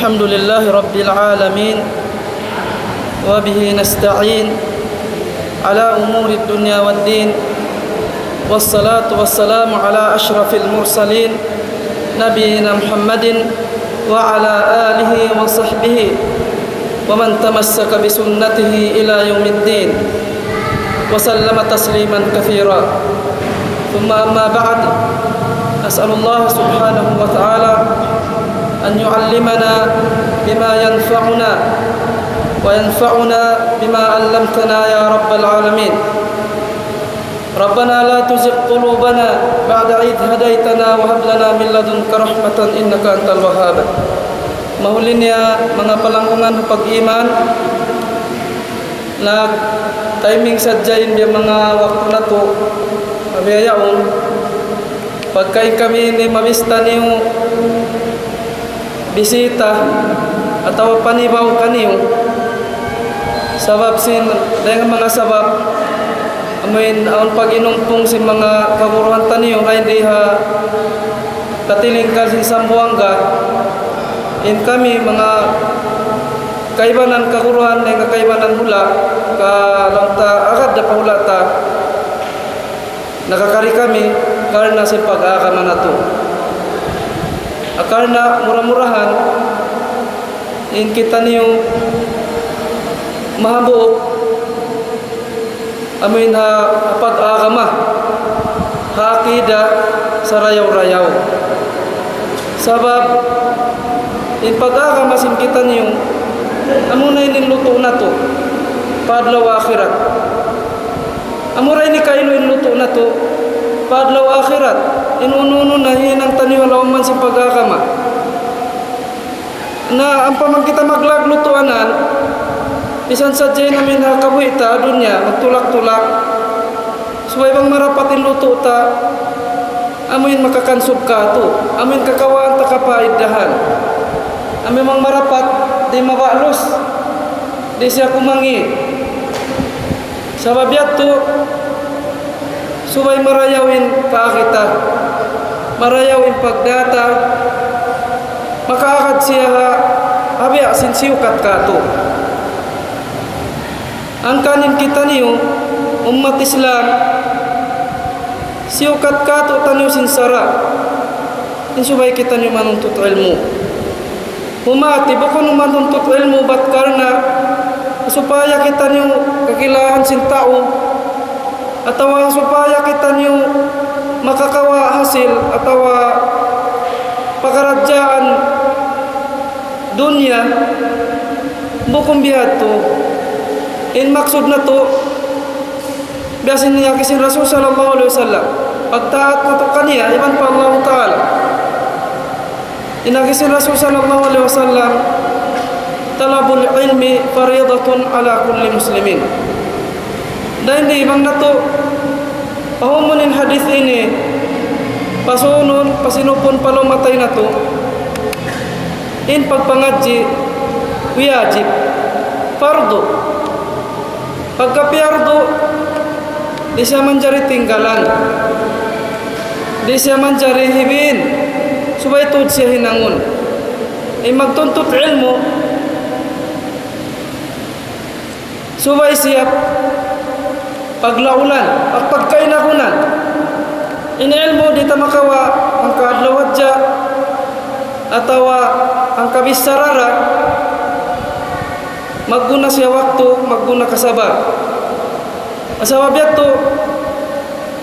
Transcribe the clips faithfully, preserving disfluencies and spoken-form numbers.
الحمد لله رب العالمين، وبه نستعين على أمور الدنيا والدين، والصلاة والسلام على أشرف المرسلين نبينا محمد وعلى آله وصحبه ومن تمسك بسنته إلى يوم الدين وسلم تسليما كثيرا. ثم أما بعد، أسأل الله سبحانه وتعالى أن يعلمنا بما ينفعنا وينفعنا بما علمتنا يا رب العالمين. ربنا لا تزغ قلوبنا بعد إذ هديتنا وهب لنا من لدنك رحمة إنك أنت الوهاب. Mahuli niya, manga palanggungan pag-iman, nag-timing sadja in biya' manga waktu natu', biya' yaun. Pagka in kami ini mabista niyu bisita atawa panibaw kaniyu. Sabab sin, dayn ha manga sabab, amuin awn pag-inumpung sin manga kaguruhan taniyu, dayn di ha katilingkal sin Sambuwangga, in kami manga kaibanan kaguruhan, dayn ha kaibanan hula', ka laung ta, agad da pa hula' ta. Nakakari kami karna' sin pag-agama natu'. Karna' mura-murahan, in kitaniyu mahambuuk, amuin ha pag-agama, ha akida, sarayaw-rayaw. Sabab, in pag-agama sin kitaniyu, amuna in lutu' natu', pa adlaw akhirat. Amura ini kailu in lutu' natu', pa adlaw akhirat, in unu-unu na hinang taniyu ha lawm sin pag-agama. Na ampa man kita maglag lutu' anan, misan sadja in amin ha kabuhi' ta, dunya, magtulak-tulak. Subay bang marapat in lutu' ta, amuin makakansub katu', amuin kakawaan ta kapaiddahan. Amuin bang marapat, di' mabalus, di' siya kumangi'. Sabab yadtu, subay marayaw in kaagi ta, marayaw in pagdata, makaagad siya ha, ha biya' sin siyukat katu'. Hangkan in kitaniyu, ummat Islam, siyukat katu' taniyu sin sara'. In subay kitaniyu manuntut ilmu'. Humati, bukun manuntut ilmu' bat karna' supaya kitaniyu kakilahan sin tau, atawa supaya kitaniyu makakawa' hasil, atawa pakaradjaan dunya, bukun bihadtu. In maksud natu', biya' sin agi sin Rasul sallallahu alayhi wasallam, pagtaat natu' kaniya, iban pa Allah Ta'ala. In agi sin Rasul sallallahu alayhi wasallam, طلب العلم فريضة على كل مسلم. Dayn di bang natu', pahumun in hadith ini, pasunun, pasinupun pa lawm atay natu', in pagpangadji', wajib, fardu. Pagka piyardu, di' siya manjari tinggalan. Di' siya manjari hibin. Subay tuud siya hinangun. In magtuntut ilmu', subay siya paglaulan, pag-, pagkainagunan. In ilmu' di' ta makawa' hangka adlaw hadja, atawa hangka bichara ra, magguna siya waktu, magguna kasabar. Sabab yadtu,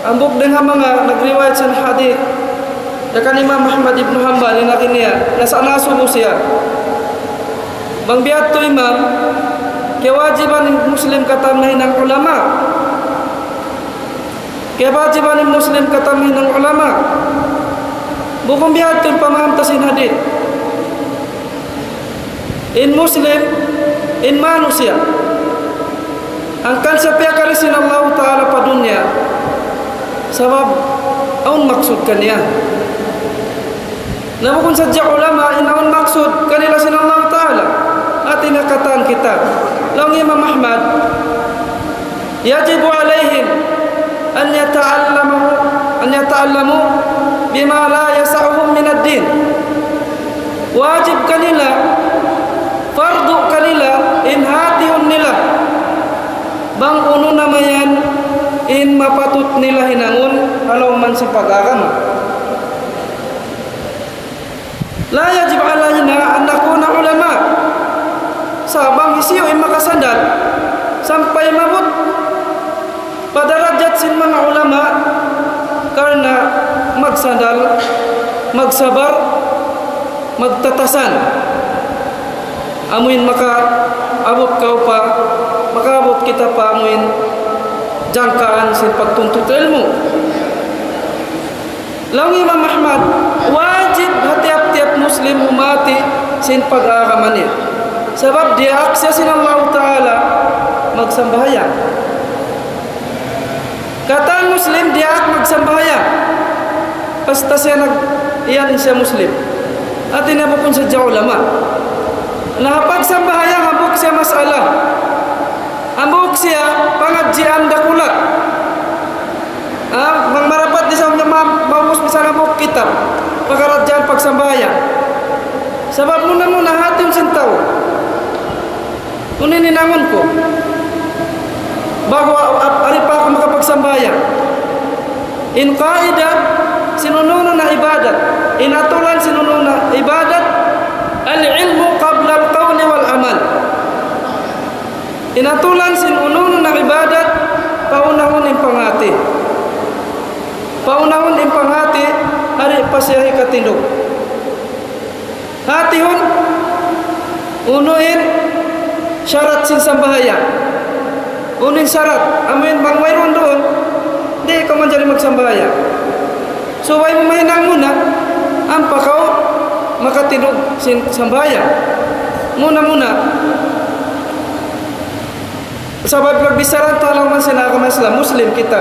hambuuk dayn ha manga nagriwayat sin hadith, dayn kan Imam Ahmad ibn Hanbal, in agi niya, nasa-, nasubu siya. Bang biya' yadtu imam, kiyawajiban in Muslim katan mahinang ulama. Kiyawajiban in Muslim katan mahinang ulama. Bukun biya' yadtu in pamaham ta sin hadith. In Muslim, in manusiya'. Hangkan siya piyakari sin Allah Ta'ala pa dunya. Sabab, awn maksud kaniya. Na bukun sadja ulama, in awn maksud kanila sin Allah Ta'ala. Hati niya katan kita. Laung Imam Ahmad, يجب عليهم أن يتعلموا، أن يتعلموا بما لا يسعهم من الدين. Wajib kanila in hatihun nila bang unu na mayan in mapatut nila hinangun ha lawm sin pag-agama. لا يجب علينا أن نكون علماء. Sa' bang hisiyu in makasandal sampay maabut pa darajat sin manga ulama, karna' magsandal, magsabar, magtatasan. Amuin makaabut kaw pa, makaabut kita pa amuin jangkaan sin pagtuntut ilmu'. Laung Imam Ahmad, wajib ha tiyap-tiyap Muslim humati sin pag-agama niya. Sabab diyaak siya sin Allahu Ta'ala magsambahayang. Katan Muslim diyaak magsambahayang. Basta siya nag-, iyan siya Muslim. Hati niya bukun sadja ulama. Na pagsambahayang hambuuk siya mas'ala. Hambuuk siya pangadjian dakula'. Ha? Bang marapat di sa ma-, maubus misan hambuuk kitab. Pakaradjaan pagsambahayang. Sabab muna-muna hati sin tau. Unu in hinangun ku? Ba'gu a-, a-, ari pa aku makapagsambahayang. In qaida sin unu-unu na ibadat. In atulan sin unu-unu na ibadat. العلم قبل القول والعمل. In atulan sin unu-unu na ibadat, paunahun in panghati. Paunahun in panghati, ari pa siya hikatindug. Hatihun, unu in sarat sin sambahayang. Unu in sarat, amuin bang wayruun duun, di' kaw manjari magsambahayang. Subay mu mahinang muna, ampa kaw makatindug sin sambahayang. Muna-muna. Sabab pagbichara ta ha lawm sin agama Islam, Muslim kita.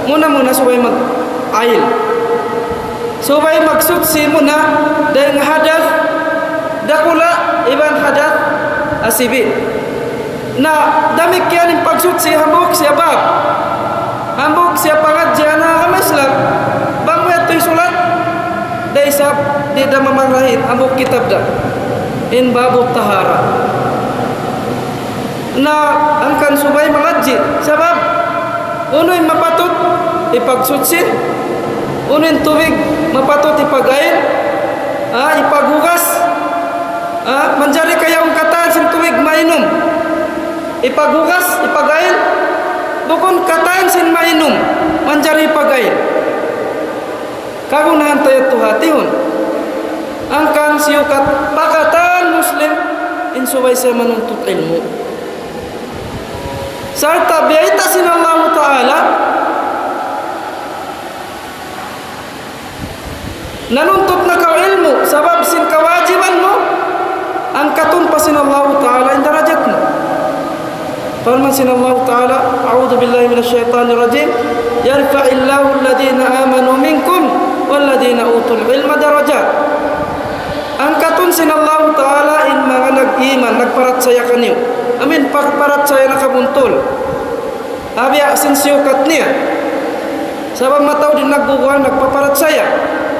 Muna-muna subay mag-ail. Subay magsuchi muna dayn ha hadath dakula' iban hadath asibi'. Na damikkiyan in pagsuchi hambuuk siya bab. Hambuuk siya pangadjian ha agama Islam. Bang mu yadtu hisulat, da isab di' da mamarahi hambuuk kitab da. In babut tahara. Na hangkan subay mangadji'. Sabab, unu in mapatut hipagsuchi, unu in tubig mapatut hipag-ail, ha, hipaghugas, ha, manjari kayaun katan sin tubig mainum. Hipaghugas, hipag-ail, bukun katan sin mainum, manjari hipag-ail. Kagunahan ta yadtu hatihun. Hangkan siyukat pa katan Muslim, in subay siya manuntut ilmu'. Sarta' biyayta' sin Allahu Ta'ala, nanuntut na kaw ilmu', sabab sin kawajiban mu, angkatun pa sin Allahu Ta'ala in darajat mu. Parman sin Allahu Ta'ala, أعوذ بالله من الشيطان الرجيم. يرفع الله الذين آمنوا منكم والذين أوتوا العلم درجات. Angkatun sin Allahu Ta'ala in manga nag-iman, nagparachaya kaniyu. Amuin pa-, parachaya nakabuntul. Ha biya' sin siyukat niya. Sabab mataud in nagguguwan, nagpaparachaya.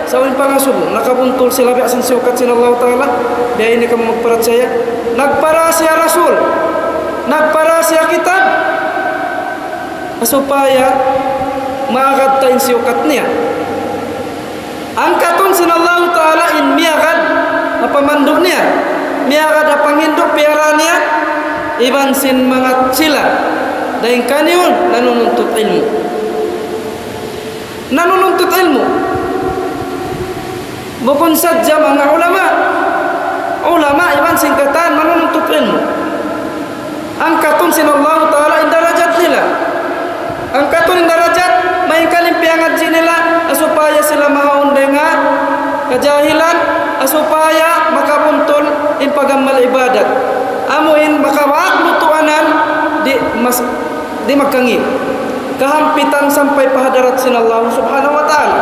Sa' in pangasubu, nakabuntul sila biya' sin siyukat sin Allahu Ta'ala. Biya' ini kamu magparachaya. Nagparachaya Rasul. Nagparachaya kitab. Supaya maagad ta in siyukat niya. Angkatun sin Allahu Ta'ala in miyagad ha pamandu' niya, miyagad ha panghindu' piyara niya, iban sin manga sila, dayn kaniyu nanununtut ilmu'. Nanununtut ilmu'. Bukun sadja manga ulama. Ulama iban sin katan manununtut ilmu'. Angkatun sin Allahu Ta'ala in darajat nila. Angkatun in darajat, malayngkan in piyangadji' nila, ha supaya sila mahaun dayn ha kajahilan, ha supaya makabuntul in pag-amal ibadat. Amu in makabak lutuanan, di' mas-, di' magkangi'. Kahampitan sampay pa hadarat sin Allah Subhanahu wa Ta'ala.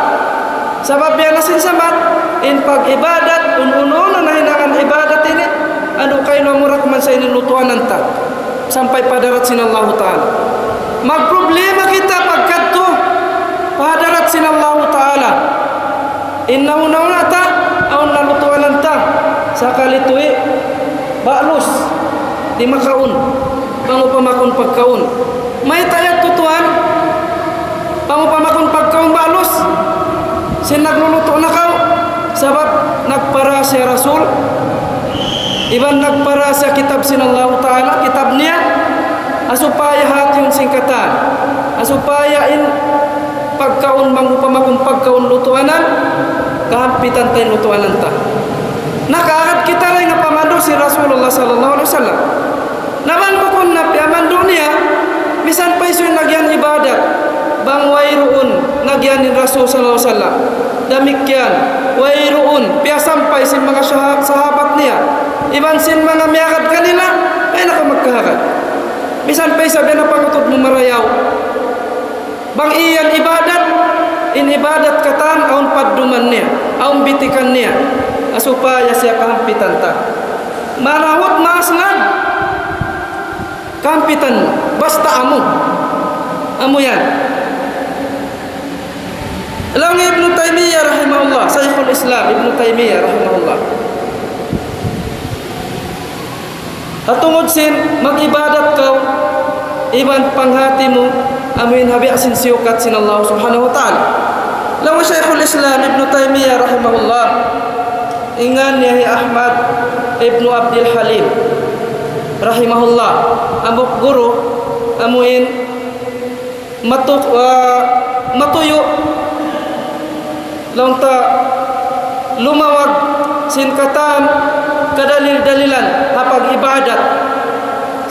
Sabab biya' na sin samat, in pag-ibadat, unu-unu na hinangan ibadat ini, unu kailu mura kuman sa' ini lutuanan ta. Sampay pa hadarat sin Allahu Ta'ala. Magproblema kita pagkadtu pa hadarat sin Allahu Ta'ala. In nahuna-huna ta, awn na lutuanan ta. Sakali tuwi, balus. di' makaun, bang upama kun pagkaun. Mayta' yadtu tuwan, bang upama kun pagkaun balus, sin naglulutu' na kaw, sabab nagpara siya Rasul, iban nagpara siya kitab sin Allahu Ta'ala, kitab niya, ha supaya hātihun sin katan, ha supaya in pagkaun, bang upama kun pagkaun lutuanan, kahampitan ta in lutuanan ta. Nakaagad kita dayn ha pamandu' sin Rasulullah sallallahu alayhi wasallam. Na bang bukun na piyamandu' niya, misan pa hisiyu in nagyan ibadat, bang wayruun nagyan in Rasul sallallahu alayhi wasallam. Damikkiyan, wayruun piyasampay sin manga saha-, sahabat niya, iban sin manga miyagad kanila, ay naka magkahagad. Misan pa isab yan na pangutud mu marayaw. Bang iyan ibadat, in ibadat katan awn padduman niya, awn bitikan niya, ha supaya siya kahampitan ta. Manahut maas na kahampitan, basta amu. Amu yan. Laung Ibnu Taymiyyah rahimahullah, Shaykhul Islam Ibnu Taymiyyah rahimahullah. Ha tungud sin mag-ibadat kaw, iban panghati mu, amuin ha biya' sin siyukat sin Allah Subhanahu wa Ta'ala. Laung Shaykhul Islam Ibnu Taymiyyah rahimahullah, in ngan niya hi Ahmad Ibnu Abdul Halim rahimahullah, hambuuk guru, amuin matu-, ah, matuyu', laung ta, lumawag sin katan kadalil-dalilan ha pag-ibadat,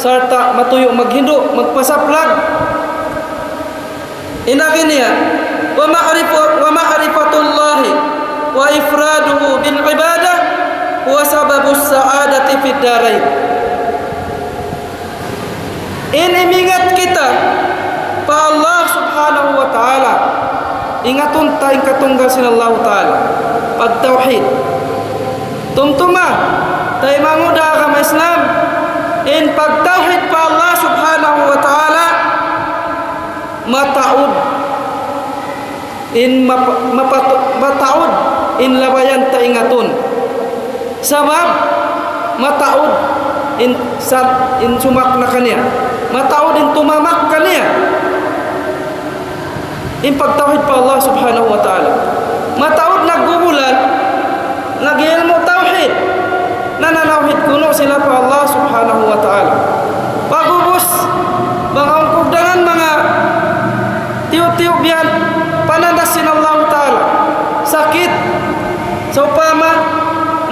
sarta' matuyu' maghindu', magpasaplag. In agi niya, ومعرفة، ومعرفة الله وإفراده بالعبادة هو سبب السعادة في الدارين. In imingat kita pa Allah Subhanahu wa Ta'ala, ingatun ta in katunggal sin Allah Ta'ala, pagtawhid. Tumtuma, taymanghud ha agama Islam, in pagtawhid pa Allah Subhanahu wa Ta'ala, mataud in map-, mapat-, mataud in labayan ta ingatun. Sabab mataud in sat-, in sumak na kaniya. Mataud in tumamak kaniya. In pagtawhid pa Allah Subhanahu wa Ta'ala. Mataud naggugulan, nag-ilmu' tawhid. Nananawhid kunu' sila pa Allah Subhanahu wa Ta'ala. Pag'ubus, bang awn kugdangan manga tiyu'-tiyu' biya' yan, panandas sin Allah Ta'ala. Sakit, sawpama,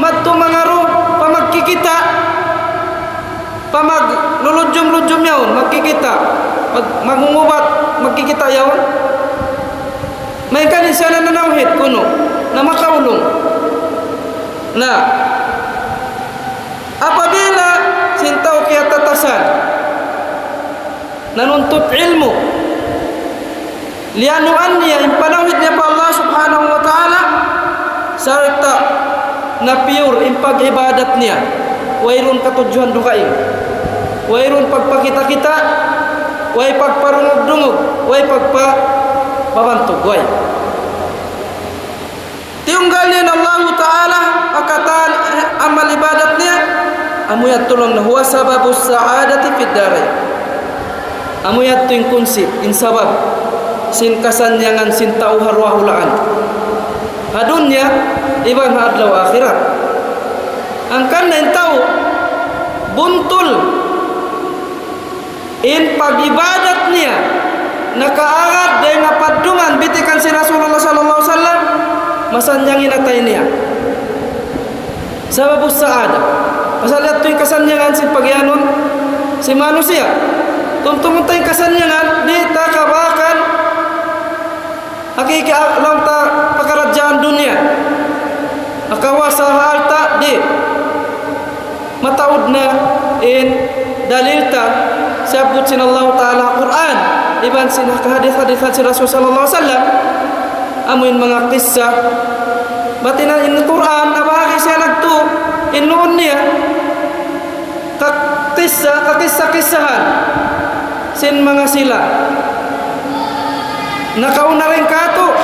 madtu manga ruh, pa magkikita', pa maglulujum-lujum yaun, magkikita', mag-, mangungubat, magkikita' yaun. Malayngkan in siya nananawhid kunu', na makaulung. Na, apabila sin tau kiyatatasan, nanuntut ilmu', liyanuan niya in panawhid niya pa Allah Subhanahu wa Ta'ala, sarta' na-pure in pag-ibadat niya, wayruun katudjuhan dugaing, wayruun pagpakita'-kita', way pagparungug-dungug, way pagpabantug, way. Tiyunggal niya in Allahu Ta'ala ha katan amal ibadat niya, amu yadtu laung niya, هو سبب السعادة في الدارين. Amu yadtu in kunsi, in sabab, sin kasannyangan sin tau ha duwa hulaan. Ha dunya, iban ha adlaw akhirat. Hangkan na in tau, buntul in pag-ibadat niya, nakaagad dayn ha paddungan bitikan sin Rasulullah sallallahu alayhi wasallam, masannyang in atay niya. Sababus sa'ada. Pasal yadtu in kasannyangan sin pagiyanun sin manusiya'. Tumtumun ta in kasannyangan, di' ta kabakan hakiki-, laung ta pakaradjaan dunya. Akawasa ha alta', di'. Mataud na in dalil ta, siyabbut sin Allah Ta'ala ha Qur'an, iban sin kahadis-hadisan sin Rasul sallallahu alayhi wasallam, amu in manga kissa. Bat in, in Qur'an, nabahagi' siya nagtu', in luun niya, kakissa, kakissa-kissahan sin manga sila. Nakauna dayn kātu',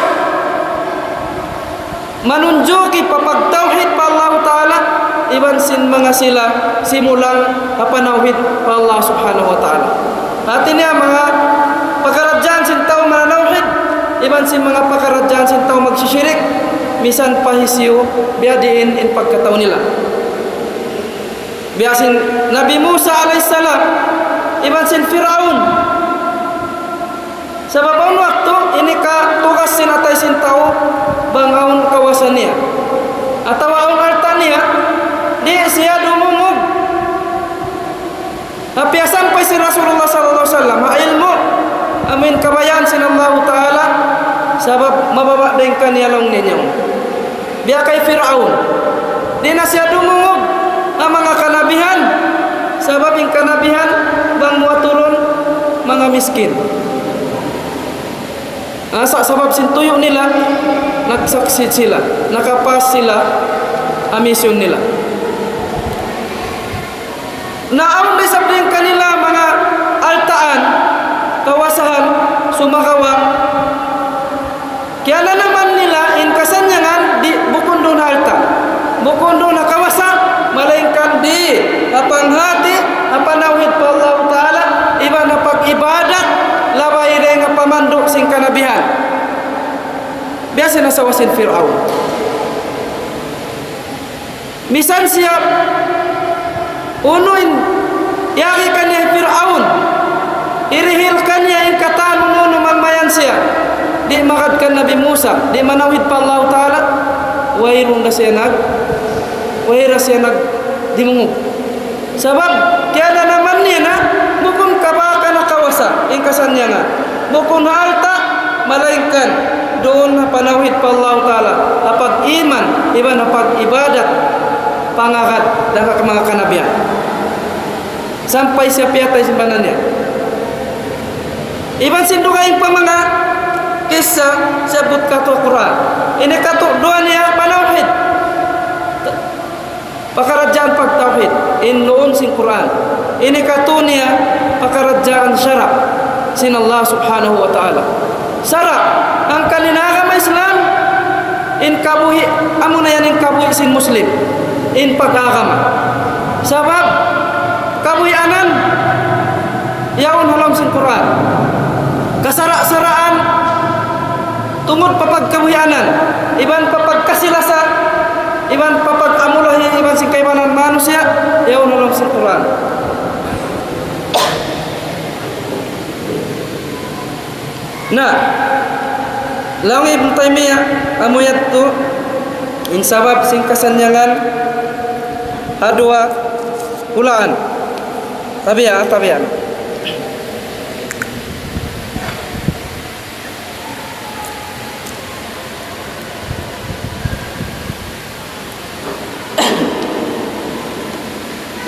manunjuki pa pagtawhid pa Allah Ta'ala, iban sin manga sila simulang ha panawhid pa Allah Subhanahu wa Ta'ala. Hati niya manga pakaradjaan sin tau mananawhid, iban sin manga pakaradjaan sin tau magsisirik, misan pa hisiyu, biya' diin in pagkatau nila. Biya' sin Nabi Musa alayhis salam, iban sin Fir'aun. Sabab awn waktu ini ka tugas sin atay sin tau bang awn kawasa niya. Atawa awn alta' niya, di' siya dumungug. Hangkan sampay sin Rasulullah sallallahu alayhi wasallam, ha ilmu', amuin kabayaan sin Allahu Ta'ala, sabab mababa' dayn kaniya laung niya. Biya' kay Fir'aun. Di' na siya dumungug ha manga kanabihan. Sabab in kanabihan, bang mu aturun, manga miskin. Asa sabab sin tuyu' nila, nag-succeed sila, nakapas sila, ha mission nila. Na awn da isab dayn kanila manga altaan, kawasahan, sumagawa'. Kiyananaman nila in kasannyangan di' bukun duun ha alta'. Bukun duun ha kawasa, malaingkan di' ha panghati, ha panawhid pa Allahu Ta'ala, iban ha pag-ibadat, labay dayn ha pamandu' sin kanabihan. Biya' sin asawa sin Fir'aun. Misan siya, unu in, yari kaniya hi Fir'aun, hirihil kaniya in katan unu-unu mamayan siya. Di' magad kan Nabi Musa, di' manawhid pa Allahu Ta'ala, wayruun da siya nag, way da siya nagdimungug. Sabab, kiyananaman niya na, bukun kabaakan ha kawasa, in kasannyangan. Bukun ha alta', malaingkan duun ha panawhid pa Allahu Ta'ala, ha pag-iman, iban ha pag-ibadat, pangagad, dayn ha manga kanabihan. Sampay siya piyatay sin bana niya. Iban sin dugaing pa manga kissa, siyabbut katu' ha Qur'an. Ini katu' duwa niya panawhid. Pakaradjaan pagtawhid, in luun sin Qur'an. Ini katu' niya pakaradjaan sara' sin Allah Subhanahu wa Ta'ala. Sara', hangkan in agama Islam, in kabuhi', amuna yan in kabuhi' sin Muslim, in pag-agama. Sabab, kabuhianan, yaun ha lawm sin Qur'an. Kasara'-saraan, tungud pa pagkabuhianan, iban pa pagkasi-lasa, iban pa pag-amulahi, iban sin kaibanan manusiya', yaun ha lawm sin Qur'an. Na, laung Ibn Taymiyyah, amu yadtu, in sabab sin kasannyangan, ha duwa hulaan. Tabiya', tabiya'.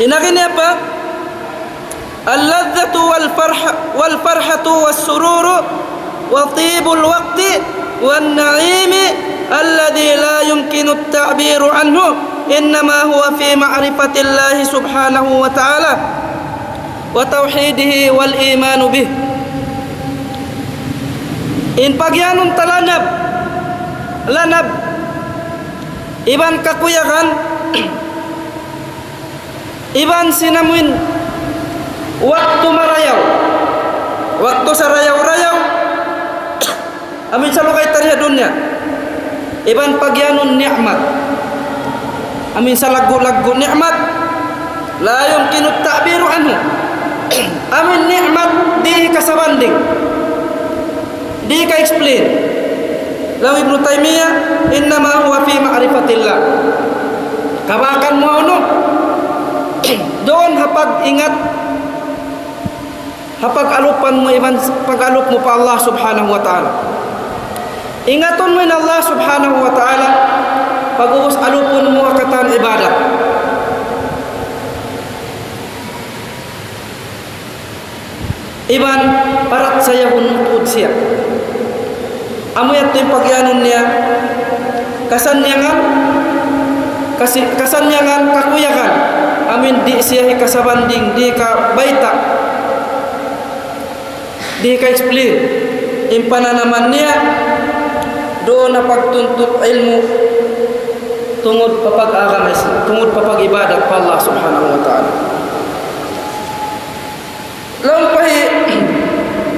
In agi niya pa, اللذة والفرح، والفرحة والسرور وطيب الوقت والنعيم الذي لا يمكن التعبير عنه إنما هو في معرفة الله سبحانه وتعالى وتوحيده والإيمان به. In pagiyanun ta lanab, lanab, iban kakuyagan, iban sin amuin waktu marayaw, waktu sarayaw-rayaw, amuin salugay ta di ha dunya. Iban pagiyanun ni'mat. Amuin salaggu'-laggu' ni'mat. لا يمكن التعبير عنه. Amuin ni'mat di' kasabanding. Di' ka-explain. Laung Ibnu Taymiyyah, إنما هو في معرفة الله. Kabaakan mu unu? Duun ha pag-ingat, ha pag-alupan mu iban pag-alup mu pa Allah Subhanahu wa Ta'ala. Ingatun mu in Allah Subhanahu wa Ta'ala, pag'ubus alupun mu ha katan ibadat. Iban parachayahun mu tuud siya. Amu yadtu in pagiyanun niya, kasannyangan, kasi-, kasannyangan, kakuyagan. Amuin di' siya hikasabanding, di' kabayta', di' ka-explain. In pananaman niya, duun na pagtuntut ilmu'. Tungud pa pag-agama Islam, tungud pa pag-ibadat pa Allah Subhanahu wa Ta'ala. Laung pa hi,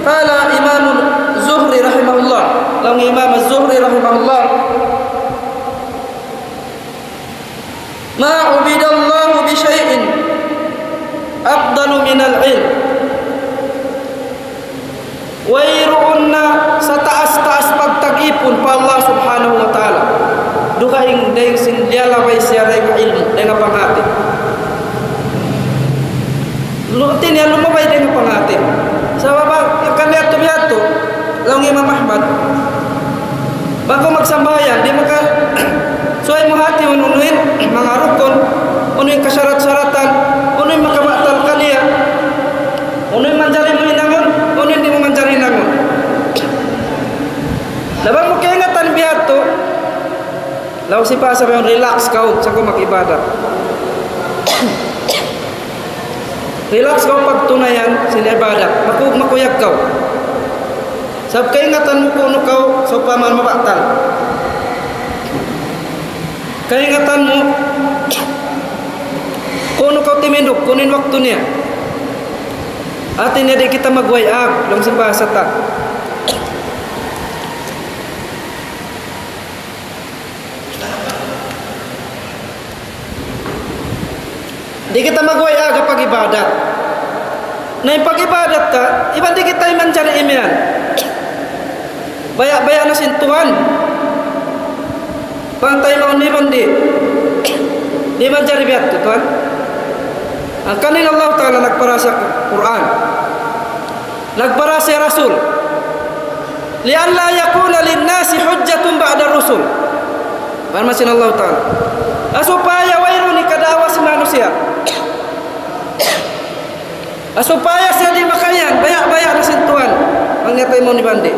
قال الإمام الزهري رحمه الله, laung Imam Az-Zuhri rahimahullah, ما عبد الله بشيء أفضل من العلم. Wayruun na sataas-taas pagtag-ipun pa Allah Subhanahu wa Ta'ala dugaing dayn sin liyalabay siya dayn ha ilmu', dayn ha panghati. Lu-, hati niya lumabay dayn ha panghati. Sabab bang kami yadtu bihadtu, laung Imam Ahmad, bang kaw magsambahayang, di' maka-, subay mu hatiun unu in manga rukun, unu in kasharat-sharatan, unu in makabatal kaniya, unu in manjari mu hinangun, unu in di' mu manjari hinangun. Na bang mu kaingatan bihadtu, laung sin bahasa bihaun, relax kaw, sa' kaw mag-ibadat. Relax kaw pagtunayan sin ibadat. Maku-, makuyag kaw. Sabab kaingatan mu kunu' kaw, sawpama mabatal. Kaingatan mu, kunu' kaw timindug, kunu' in waktu niya. Hati niya di' kita magwayag, laung sin bahasa ta. Di' kita magwayag ha pag-ibadat. Na in pag-ibadat ta, iban di' kita iman jari imiyan. Baya'-baya' na sin Tuhan. Pantay mawn iban di'. Di' manjari biya' tu Tuhan. Hangkan in Allah Ta'ala nagpara sin Qur'an. Nagpara sin Rasul. لئلا يكون للناس حجة بعد الرسل. Parman sin Allah Ta'ala. Ha supaya wayruun hikadaawa sin manusiya'. Ha supaya siya di' makayan, baya'-baya' na sin Tuhan. Bang niya taymaun iban di'.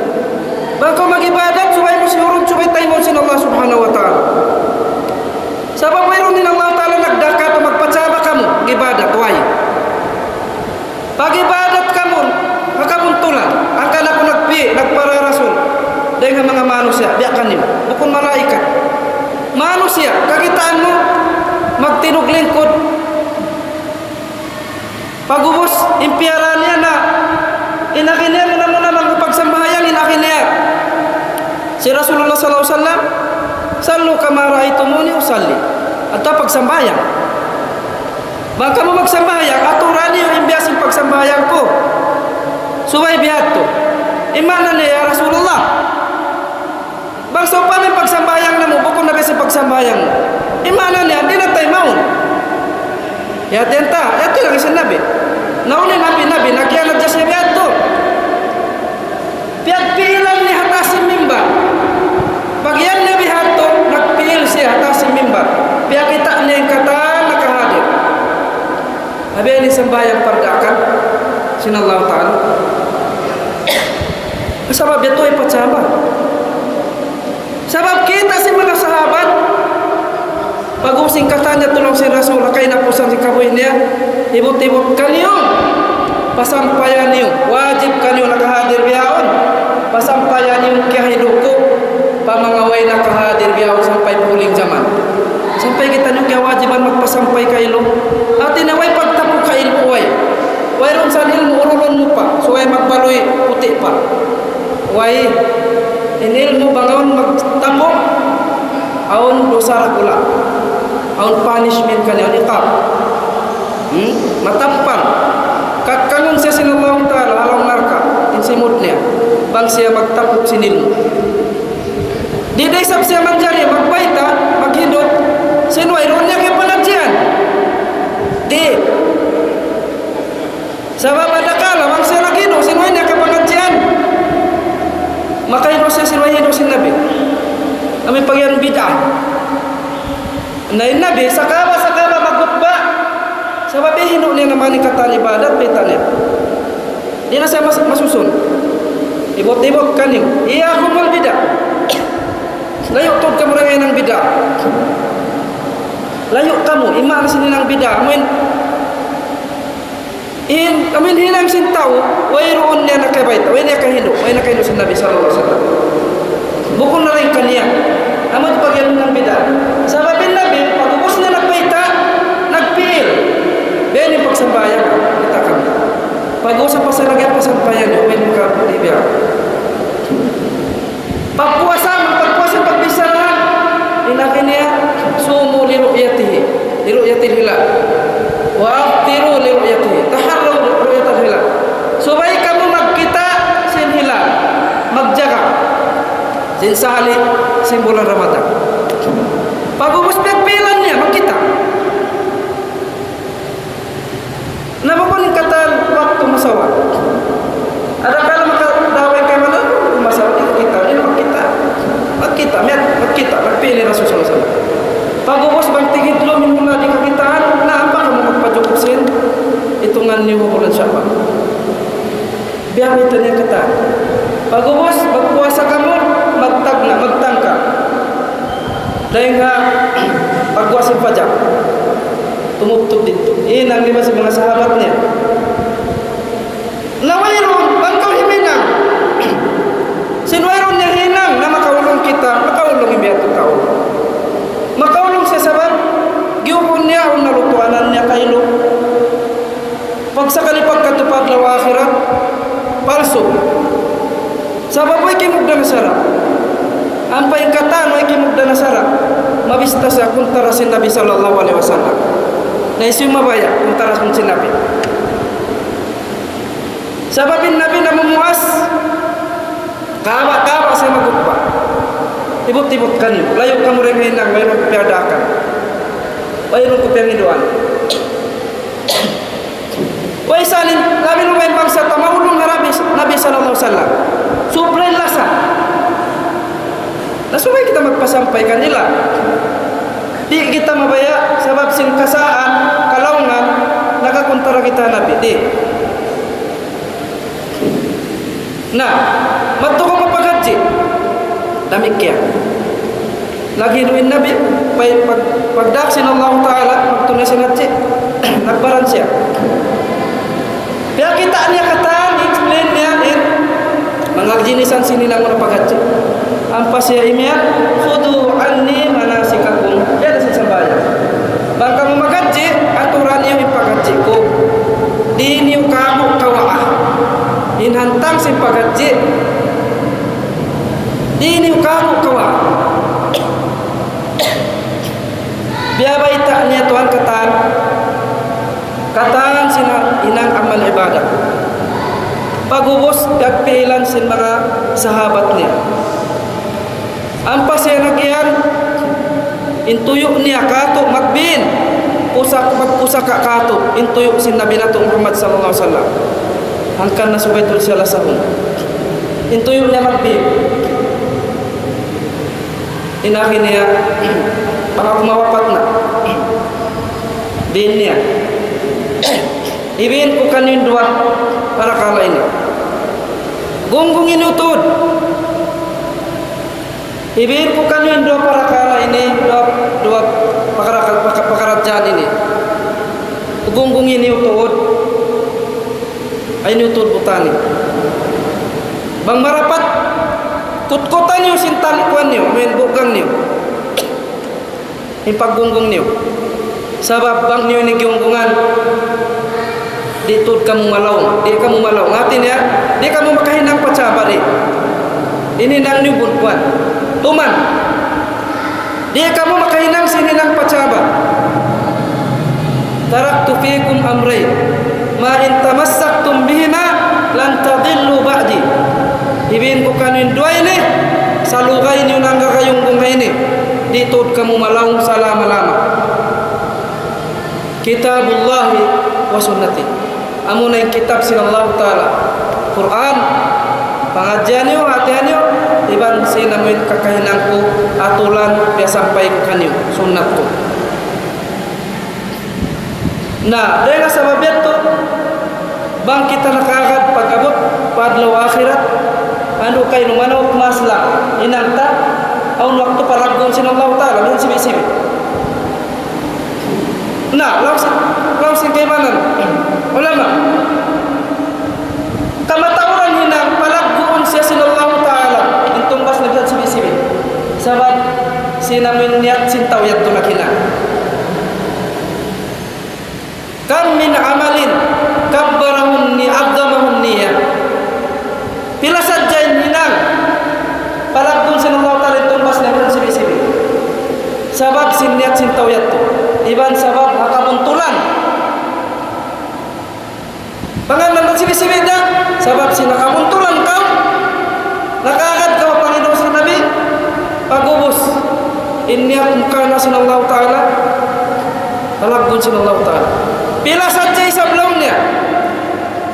Bang kaw mag-ibadat, subay mu siyurun, subay taymaun sin Allah Subhanahu wa Ta'ala. Sabab wayruun in Allah Ta'ala nagdaka tu magpacaba kamu, mag-ibadat, way. Pag-ibadat kamu, ha kabuntulan, hangkan aku nagpi-, nagpara Rasul. Dayn ha manga manusiya', biya' kaniyu. Bukun malaikat. Manusiya', kakitaan mu, magtinug lingkud. Pag'ubus, in piyara niya na, in agi niya muna-muna magpagsambahayang, in agi niya. Sin Rasulullah sallallahu alayhi wasallam, صلوا كما رأيتموني أصلي. Atawa pagsambahayang. Bang kamu magsambahayang, aturan niyu in biya' sin pagsambahayang ku. Subay biya' tu. In maana niya, "Ya Rasulullah, bang sawpama in pagsambahayang namu', bukun na biya' sin pagsambahayang mu." In maana niya, di' na taymaun. Hāti niya, hāti laung sin Nabi. Na unu in Nabi, Nabi, nakiyanat siya biya' tu. Piyagpiilan niya ha taas sin mimbar. Pag-iyan niya biya' hādtu, nagpiil siya ha taas sin mimbar. Piyakita' niya in katan nakahadir. Abi ini sambahayang parda kan sin Allah Ta'ala. Sabab yadtu ay pacaba. Sabab kita' sin manga sahabat, pag'ubus sin katan niya, laung sin Rasul, ha kahinapusan sin kabuhi' niya, "Ibut-ibut kaniyu, pasampayan niyu, wajib kaniyu nakahadir bihaun, pasampayan niyu kiyahindu' ku pa manga way nakahadir bihaun sampay pa huling jaman." Sampay kitaniyu kiyawajiban magpasampay kailu. Hāti niya way pagtapuk ha ilmu' way. Wayruun sa ilmu' urulun mu pa, subay magbaluy puti' pa. Way, in ilmu' bang awn magtapuk, awn dusa dakula'. Awn punishment kaniya, awn iqab. Hmm? Matampal. Kakkangun siya sin Allah Ta'ala, ha lawm narka', in simud niya. Bang siya magtapuk sin ilmu'. Di' da isab siya manjari magbayta', maghindu', sin wayruun niya kiyapangadjian. Di'. Sabab adakala, bang siya naghindu', sin way niya kapangadjian. Makahindu' siya sin way hindu' sin Nabi. Amu in pag'iyanun bid'ah. Na in Nabi, sakaba, sakaba magkhutba. Sabab hindu' niya na manga katan ibadat, bayta' niya. Di' na siya mas-, masusun. Ibut-ibut kaniyu. إياكم والبدع. Layu' tuud kamu dayn ha bid'ah. Layu' kamu, ima na sin hinang bid'ah. Amu in In, amu in hinang sin tau, wayruun niya nakabayta', way niya kahindu', way nakahindu' sin Nabi sallallahu alayhi wasallam. Bukun na dayn kaniya. Amu in pag'iyanun bid'ah. Sabab in Ini pagsambahayang kita kami. Pag-usap pasal lagi ang pasampayan, yung may mga bibiya. Pagpuasa, pagpuasa, pagbisaran. In agi niya, صوموا لرؤيته، لرؤية الهلال. وأفطروا لرؤيته. تحروا رؤية الهلال. Subay kamu magkita' sin hilal. Magjaga. Sin sahali, sin bulan Ramadan. Pag-ubus piyagpilan niya, magkita'. Na bukun in katan waktu masawa. Adakala makadaway kaymu na, masawa, di' kita, di' magkita'. Magkita', miyat, magkita', magpili Rasul sallallahu alayhi wasallam. Pag-ubus bang tigidlum in bulan di' kakitaan, na ampa kamu magpajukup sin itungan niyu bulan Syawal. Biya' ha yan in katan. Pag-ubus, magpuasa kamu, magtagna', magtangka. Dayn ha pagguwa' sin fajar. Tumubtub didtu. Hinang lima sin manga sahabat niya. Na wayruun, bang kaw himinang. Sin wayruun niya hinang, na makaulung kita, makaulung in biya' ha yan tau. Makaulung siya sabab, giyuhun niya, awn nalutuanan niya kailu. Pagsakali pagkatupad law akhirat, palsu. Sabab way kimugdan ha sara'. Ampa in katan way kimugdan ha sara', mabista siya kuntara sin Nabi sallallahu alayhi wasallam. Na hisiyu in mabaya' kuntara sin Nabi? Sabab in Nabi namumuas, kaba'-kaba' siya magkhutba. Ibut-ibut kaniyu, layu' kamu dayn ha hinang, wayruun ku piyagdaakan. Wayruun ku piyangiduan. Way salin, labi na way bangsa ta maulung ha Nabi, Nabi sallallahu alayhi wasallam. Subra in lasa. Na subay kita magpasampay kanila. Di' kita mabaya', sabab sin kasaan, kalaungan, nakakuntara kita ha Nabi. Di'. Na, madtu kaw magpaghajji. Damikkiyan. Naghindu' in Nabi, pag, pag, pagdaak sin Allah Ta'ala, magtunay sin hajji. Nagbaran siya. Piyakita' niya katan, explain niya in manga ginisan sin hinangun ha paghajji. Ampa siya imiyan, "خذوا عني مناسككم." Biya' da sin sambahayang. Bang kamu maghajji, aturan niyu in paghajji ku. Di' niyu kāku' kawaa. In hantang sin paghajji. Di' niyu kāku' kawaa. Biya' bayta' niya tuwan katan. Katan sin hinang amal ibadat. Pag'ubus, piyagpilan sin manga sahabat niya. Ampa siya nagyan, in tuyu' niya kātu' magbin, pusak-, magpusaka kātu', in tuyu' sin Nabi natu' Muhammad sallallahu alayhi wasallam. Hangkan na subay tuud siya lasahun. In tuyu' niya magbin. In agi niya, bang aku mawapat na. Bin niya. Ibin ku kaniyu in duwa parakala' ini. Gunggungi niyu tuud. Ibin ku kaniyu in duwa parakala' ini, duwa, duwa pakara-, paka-, pakaradjaan ini. Gunggungi niyu tuud. Ayaw niyu tuud butani. Bang marapat, kutkutan niyu sin tali kuwan niyu, amuin bugang niyu. In paggunggung niyu. Sabab bang niyu ini giyunggungan, di' tuud kamu malaung, di' kamu malaung. Hati niya, di' kamu makahinang pa chaba di'. In hinang niyu bukun kuwan. Tuman. Di' kamu makahinang sin hinang pa chaba. تركت فيكم أمرين ما إن تمسكتم بهما لن تضلوا بعدي. Ibin ku kaniyu in duwa ini, salugay niyu in gagayunggung ini, di' tuud kamu malaung salama-lama. كتاب الله وسنتي. Amuna in kitab sin Allah Ta'ala, Qur'an, pangadjian niyu, hatihan niyu, iban sin amuin kakahinang ku, aturan, piyasampay ku kaniyu, sunnat ku. Na, dayn ha sabab yadtu, bang kita nakaagad pag-abut pa adlaw akhirat, unu kay numanawag masla, hinang ta, awn waktu palagguun sin Allah Ta'ala, minsan sibi'-sibi'. Na, laung sin, laung sin kaibanan ulama. Kamatauran hinang palagguun siya sin Allah Ta'ala, in tungbas na bisan sibi'-sibi'. Sabab, sin amuin niyat sin tau yadtu naghinang. كم عمل كبره الني-، عظمه النية. Pila sadja in hinang palaggun sin Allahu Ta'ala in tungbas niya, amu in sibi'-sibi'. Sabab sin niyat sin tau yadtu. Iban sabab ha kabuntulan. Pangannal na sibi'-sibi' da, sabab sin ha kabuntulan kaw, nakaagad kaw pa Panginoon sin Nabi, pag'ubus, in niyat mu karna' sin Allahu Ta'ala, palaggun sin Allahu Ta'ala. Pila sadja isab laung niya,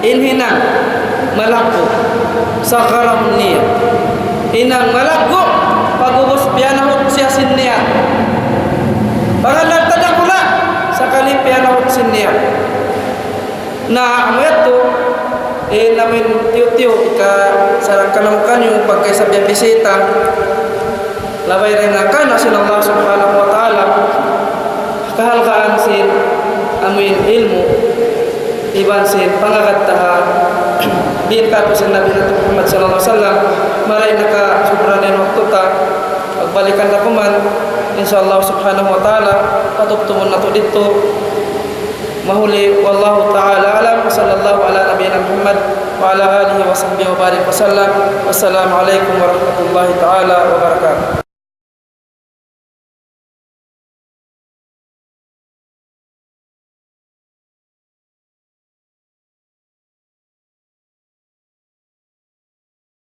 in hinang malaggu', صغره النية. Hinang malaggu', pag'ubus piyanahut siya sin niyat. Pangannal ta dakula', sakali piyanahut sin niyat. Na, amu yadtu, eh, amu in tiyu'-tiyu', ika sarang kaniyu-kaniyu, pagka isab biya' bisita, labay dayn ha karna' sin Allah Subhanahu wa Ta'ala, kahalgaan sin amu in ilmu', iban sin pangagad ta ha, biin katu' sin Nabi natu' Muhammad sallallahu alayhi wasallam, marayaw nakasubra na in waktu ta, pagbalikan ta kuman, insya Allah Subhanahu wa Ta'ala, patuptumun natu' didtu, mahuli, والله تعالى أعلم، وصلى الله على نبينا محمد وعلى آله وصحبه وبارك وسلم. والسلام عليكم ورحمة الله تعالى وبركاته.